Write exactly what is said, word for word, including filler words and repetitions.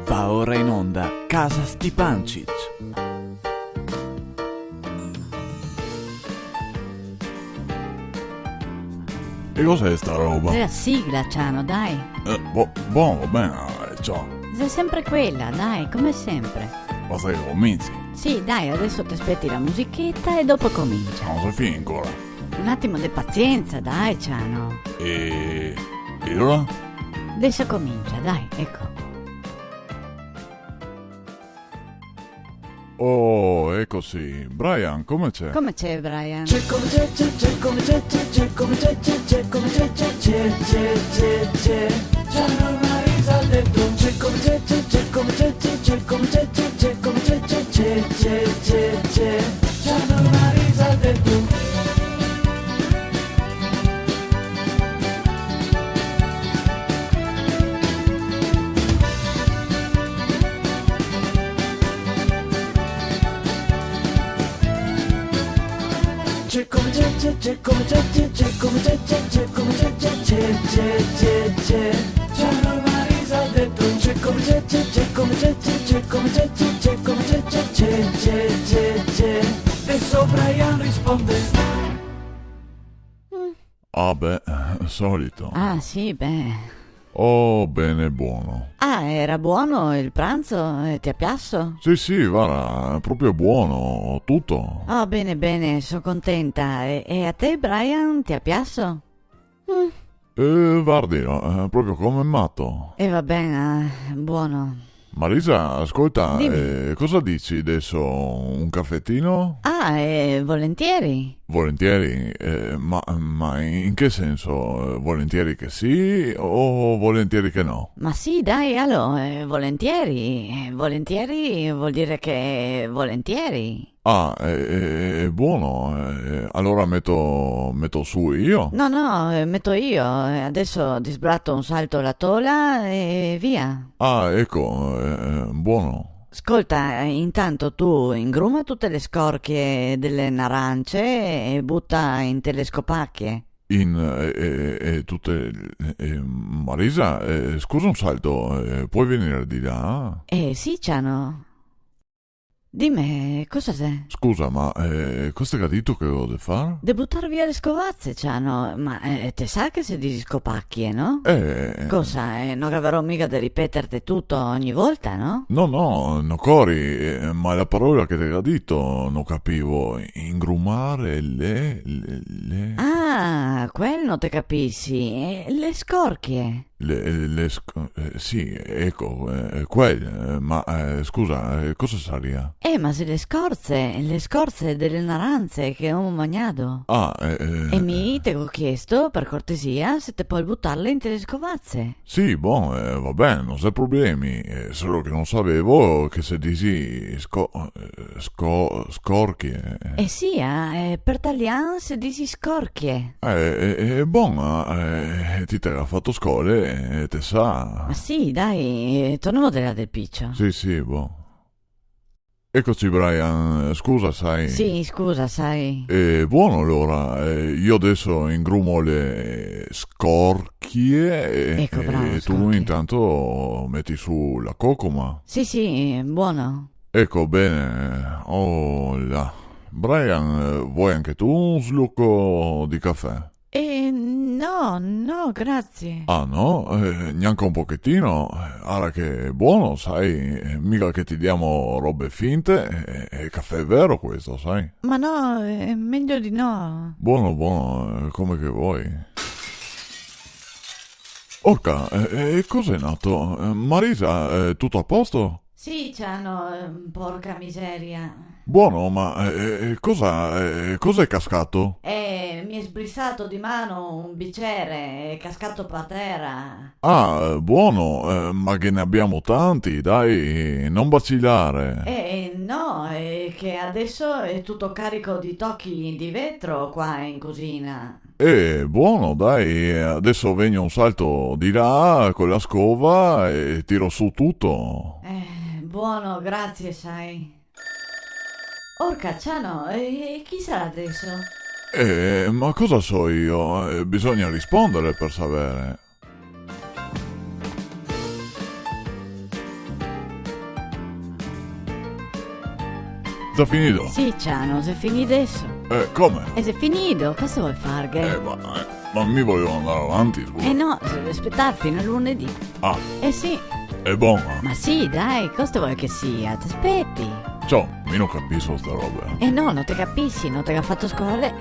Va ora in onda Casa Stipancich. E cos'è sta roba? Xe la sigla, Ciano, dai. Eh, bo-, bon, va ben, eh, ciò. Xe sempre quela, dai, come sempre. Basta che cominci. Sì, dai, adeso te speti la musicheta e dopo comincia. Ma no xe finì ancora. Un atimo de pazienza, dai, Ciano. E, e alora? Adeso comincia, dai, eco. Oh, eco sì. Brian, come xe? Come xe, Brian? Xe come xe, xe, xe come xe, xe, xe come xe, xe, xe come xe, xe, xe, xe, xe, xe. Ciano e Marisa al tetto. Xe come xe, xe, xe come xe, xe, xe come xe, xe, xe come xe, xe, xe, xe, xe, xe. Ciano e Marisa al tetto. Xe come xe, xe, xe come xe, xe, xe come xe, xe, xe come xe, xe, xe, xe, xe, xe. Ciano e Marisa al tetto. Xe come xe, xe, xe come xe, xe, xe come xe, xe, xe come xe, xe, xe, xe, xe, xe. Deso Brian risponde. Mm. Ah, beh, solito. Ah, sì, beh. Oh, bene, buono. Ah, era buono il pranzo? Eh, ti ha piaso? Sì, sì, varda, proprio buono, tuto. Oh, bene, bene, so contenta. E, e a te, Brian, ti ha piaso? Mm. Eh, vardi, eh, proprio come un mato. E va ben, eh, buono. Marisa, ascolta, dime. Eh, cosa dici adeso? Un cafetino? Ah, eh, volentieri. Volentieri? Eh, ma, ma in che senso? Eh, volentieri che sì o volentieri che no? Ma sì, dai, alò, eh, volentieri. Eh, volentieri vol dir che volentieri. Ah, eh, eh, eh, buono, eh, alora meto, meto su io? No, no, eh, meto io. Eh, adeso disbrato un salto la tola e via. Ah, eco, eh, eh, buono. Scolta, eh, intanto tu ingruma tute le scorchie dele narance e buta inte le scopachie. In, eh, eh, eh, tute, eh, Marisa, eh, scusa un salto, eh, puoi venire di là? Eh, sì, Ciano. Dime, cosa xe? Scusa, ma, eh, cosa te ga dito che go de far? De butar via le scovaze, Ciano, ma, eh, te sa che se disi scopachie, no? Eh. Cosa, eh, no gaverò miga de ripeterte tuto ogni volta, no? No, no, no cori, eh, ma la parola che te ga dito no capivo, ingrumare le, le, le... Ah, quel no te capisi, eh, le scorchie. Le, le sc-, eh, sì, eco, eh, quel, eh, ma, eh, scusa, eh, cosa saria? Eh, ma xe le scorze, le scorze dele naranze che ghemo magnà. Ah, eh, eh. E mi te go chiesto, per cortesia, se te pol butarle inte le scovaze. Sì, bon, eh, va ben, no xe problemi, eh, solo che no savevo che se disi sco-, eh, sco-, scorchie. Eh sì, ah, eh, per talian se disi scorchie. Eh, eh, eh, bon, eh, ti te ga fato scole, eh, te sa. Ma sì, dai, eh, tornemo de là del picio. Sì, sì, bon. Ecoci, Brian, scusa, sa. Sì, scusa, sa. Eh, buono, alora, eh, io adeso ingrumo le scorchie e, eco, bravo, e tu scorchie. Intanto meti su la cocoma. Sì, sì, buono. Eco, ben. Oh là. Brian, eh, vuoi anche tu un sluco di caffè? Eh, no, no, grazie. Ah, no? Eh, gnanca un pochetin? Eh, ara che xe bon, sa, eh, miga che te demo robe finte, eh, xe cafè vero questo, sa. Ma no, xe mejo de no. Bon, bon, eh, come che te vol. Orca, eh, eh, cos'è nato? Eh, Marisa, eh, tuto a posto? Sì, Ciano, eh, porca miseria. Bon, ma, eh, eh, cosa, eh, cosa xe cascà? Eh, mi xe sbrisà de man un bicere, xe cascà par tera. Ah, eh, bon, eh, ma che ne gavemo tanti, dai, no vacilar. Eh, no, xe che adeso xe tuto carico de tochi de vetro qua in cusina. Eh, bon, dai, adeso vegno un salto de là co la scova e tiro su tuto. Eh, bon, grazie, sa. Orca, Ciano, e chi sarà adeso? Eh, ma cosa so io? Eh, bisogna rispondere per saver. Xe finì? Sì, Ciano, xe finì deso. Eh, come? E xe finì, cosa te vol farghe? Eh, ma, eh, ma mi voio andar avanti, scusa. Eh no, se devi spetar fin a lunedì. Ah. Eh sì. Xe bon, eh? Ma sì, dai, cosa te vol che sia? Te speti. Ciò, mi no capiso sta roba, eh. Eh no, no te capisi, no te ga fato scola.